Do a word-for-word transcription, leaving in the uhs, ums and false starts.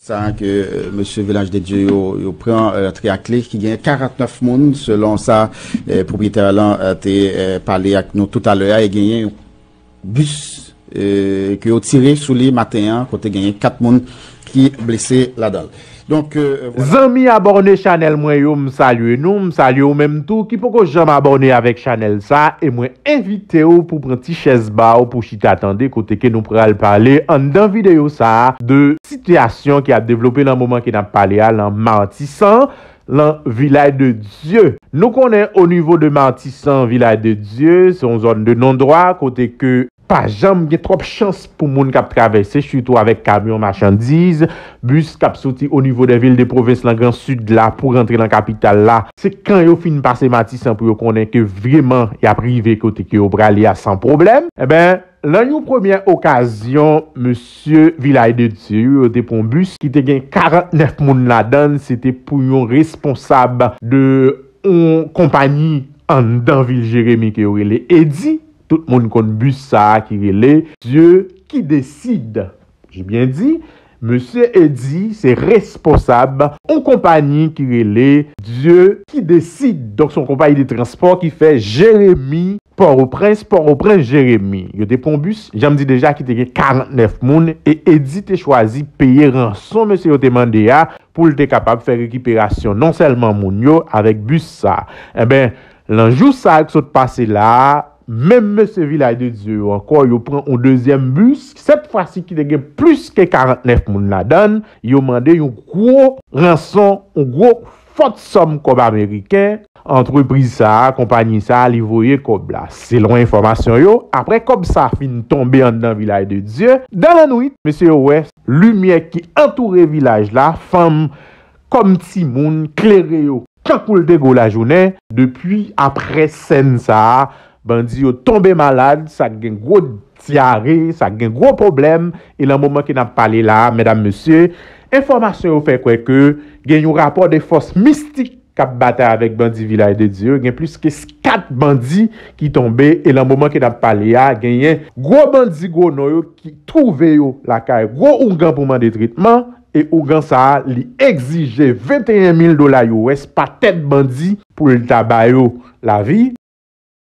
Sa ke euh, mesye Vilaj de Dye yo, yo pran euh, rantre ak li, ki genyen karantnèf moun, selon sa euh, pwopriyetè lan euh, te euh, pale ak nou toutalè a, e genyen yon bis euh, ke yo tire sou li maten an, kote genyen kat moun ki blese ladan l. Donk, euh, vwala. Zanmi abòne chanèl mwen yo, m salye nou, m salye ou menm tou ki poko janm abòne avèk chanèl sa, e mwen envite w pou pran ti chèz ba w pou chita tande kote ke nou pral pale anndan videyo sa a de sitiyasyon ki ap devlope nan moman ke n ap pale a lan Matisan, lan Vilaj de Dye. Nou konnen o nivo de Matisan, Vilaj de Dye, se yon zòn de non dwa kote ke pa janm gen twòp chans pou moun k ap travèse, sitou avèk kamyon machandiz, bis k ap soti o nivo de vil de pwovens lan Gran Sid la pou rantre lan kapital la. Se kan yo fin pase Matisan pou yo konnen ke vrèman y ap rive kote ke yo prale a san pwoblèm. Enben, lan yon premyè okazyon, mesye Vilaj de Dye yo, yo te pran yon bis ki te gen karantnèf moun ladan l, se te pou yon responsab de yon konpayi anndan vil Jeremi ke yo rele Edi. Tout moun konn bis sa a ki rele Dieu qui décide. J'ai bien dit, mesye Edi se responsab yon konpayi ki rele Dieu qui décide. Donk, se yon konpayi de transpò ki fè Jeremi, Pòtoprens, Pòtoprens, Jeremi. Yo te pran yon bis, jan m di deja, ki te gen karantnèf moun, e Edi te chwazi peye ranson mesye yo te mande a pou l te kapab fè rekiperasyon non sèlman moun yo avèk bis sa. Enben, lan jou sa a k sot pase la a, menm mesye Vilaj de Dye yo ankò, yo pran yon dezyèm bis, sèt fwa si ki te gen plis ke karantnèf moun ladan l, yo mande yon gwo ranson, yon gwo fòt sòm kòb ameriken, antrepriz sa a, konpayi sa a, li voye kòb la. Selon enfòmasyon yo, apre kòb sa a fin tonbe anndan Vilaj de Dye, dan lannwit, mesye yo wè limyè ki antoure vilaj la, fanm kòm timoun, klere yo tankou l te gwo lajounen. Depi apre sèn sa a, bandi yo tonbe malad, sa k gen gwo dyare, sa k gen gwo pwoblèm, e lan moman ke n ap pale la a, medam, mesye, enfòmasyon yo fè kwè ke gen yon rapò de fòs mistik k ap batay avèk bandi Vilaj de Dye yo, gen plis ke kat bandi ki tonbe, e lan moman ke n ap pale a, genyen gwo bandi gwo non yo ki twouve yo lakay gwo ougan pou mande tretman, e ougan sa a, li egzije venteyen mil dola U S pa tèt bandi pou l ta ba yo lavi.